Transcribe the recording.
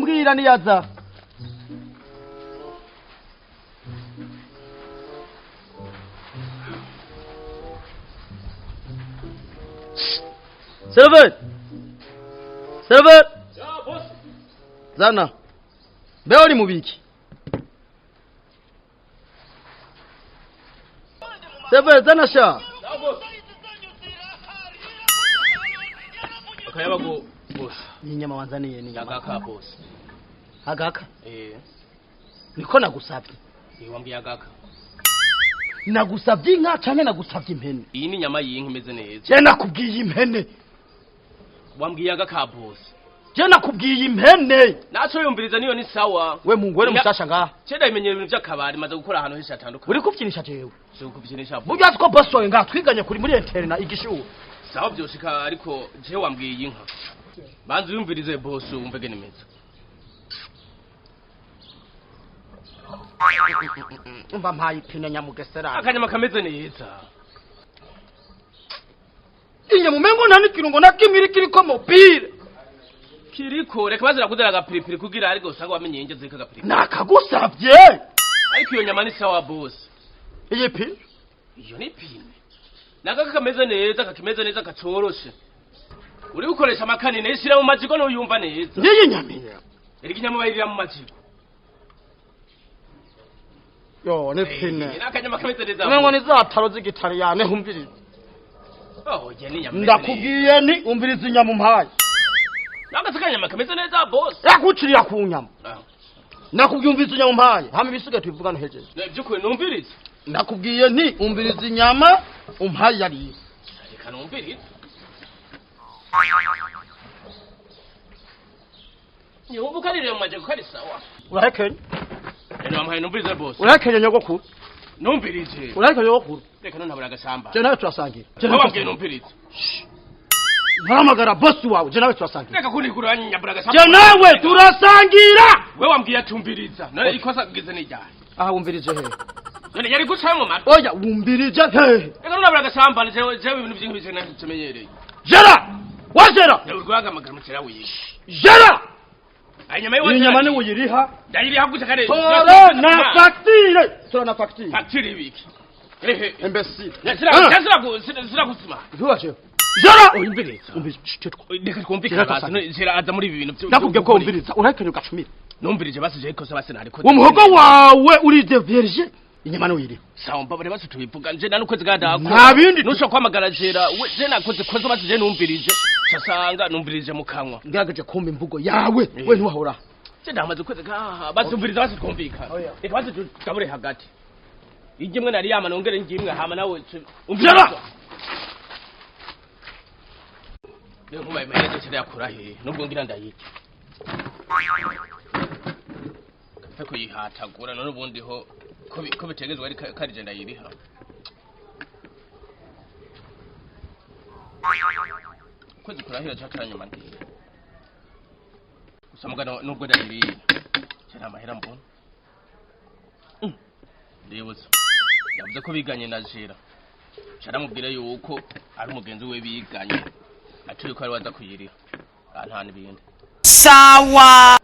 Ucumbwira niyaza. Server! Server! Zana. Mbe uri mubiki? Server zana sha. Akayabagu boss. Ni nyama wanzaniye ni nyama. Agaka boss. Agaka. Eh. Niko nagusabye. Ni wambwiye agaka. Nagusabye inka canke nagusabye impene? Iyi ni inyama y'inka imeze neza. Je nakubwiye impene. Wambwiye agaka boss. Je nakubwiye impene. Naco yumviriza niyo ni sawa. We mungwere Nya- mushasha ngaha. Cenda imenyera ibintu by'akabari maze gukora ahantu henshi hatandukanye. Uri kuvyinisha jewe. Si ukuvyinisha boss. Burya ko boss wawe ngaha twiganye kuri muri interna igishuwe. Sawa vyoshika ariko je wambwiye inka. Banza uyumvirize boss wumve gene imeze. Umva mpaye ipine nyamugesera. Akanyama kameze neza. Inyama umengo nta n'ikirungo na kimwe iri kiriko mobile. Kiriko reka bazira kuzera agapiripiri kugira ariko usanga wamenye inge ziriko agapiripiri. Nakagusabye. Ariko iyo nyama ni sawa boss. Iyi pine. Iyo ni pine. Nagaka kameze neza kakimeze neza kacoroshe. Uri gukoresha amakanine ishira mu majiko ntuyumva neza. Ngiyi nyaminya. Erega inyama bayirira mu majiko. Yo ni pine. Nakanyama kameze neza. Umengo ni za taro z'igitaliyane humviriza. Oh, je ni nyama. imeze neza. Ndakubwiye ni umviriza inyama umpaye. Nagase kanyama kameze neza boss. Yakucirira ku nyama. Ah. Nakubwiye umviriza inyama umpaye. Hama ibisigaye tubivugane hejeje. Ne byukuri numvirize. Nakubwiye nti umviriza inyama umpaye yariye. Reka numvirize. Yumva ukarira mu majiko kari sawa. Urahekenye. Rero wampaye numvirize boss. Urahekenye nyogokuru. Numvirize. Urahekenye nyogokuru. Reka none ntabura agashamba. Je nawe turasangira. Je Wowe nawe wambwiye turasangira. numvirize. Ntahamagara boss wawe. Je nawe turasangira. Reka kunigura nyabura agashamba. Je nawe turasangira. We wambwiye atumviriza. None ikosa gize ni ryari? Aha wumvirije hehe? None yari guca mu matwi. Oya wumvirije hehe? Reka none nabura agashamba jewe jewe ibintu byinshi bije ntakimenyereye. Jera! Wajera! Urwagamagara mukera wiye. Jera! Inyama yiwe Iyi nyama ni uyiriha. Ndayiriha gute kare? Tora na facture. Tora na facture. Facture ibiki. Ehe. Imbecile. Sira kusima. Ntubaje. Jera! Umviriza. Umviriza. Ceceka. Reka twumvikane basi. None Jera aza muri ibi bintu byo. Nakubwiye ko wumviriza. Urahekenye ugacumira. Numvirije basi je ikosa basi nariko. Umuhogo wawe uri de vierge. Inyama ni uyiriha. Sawa mbabare basi tubivuga nje nanukwezi gadako. Nta bindi tu- Nusho kwamagara Jera. We je nakoze kozo basi je numvirije. Sasanga numvirije mu kanwa. Ngerageje kumva imvugo yawe. We ntiwahora. Je ndamaze ukwezi gaha basi umviriza basi twumvikane. Oya. Reka basi tugabure hagati. Ijye mwe nari yama nongere njimwe hama nawe Jera! Rero nkubaye mahera cyane yakura he nubwo ngira ndayirya. Kapfe kuyihatagura none ubundi ho ko bi- ko bitegezwa ari karije ndayiriha. Kwezi kurahira cyataranyuma ndiye. Gusa mugana nubwo ndayiriye. Cyane amahera mbona. Ndibutsa. Yavuze ko biganye na Jera. Caramubwira yuko ari umugenzi we biganye. Aturi ko ari waza kuyiriha. Ah, nta n'ibindi. Sawa.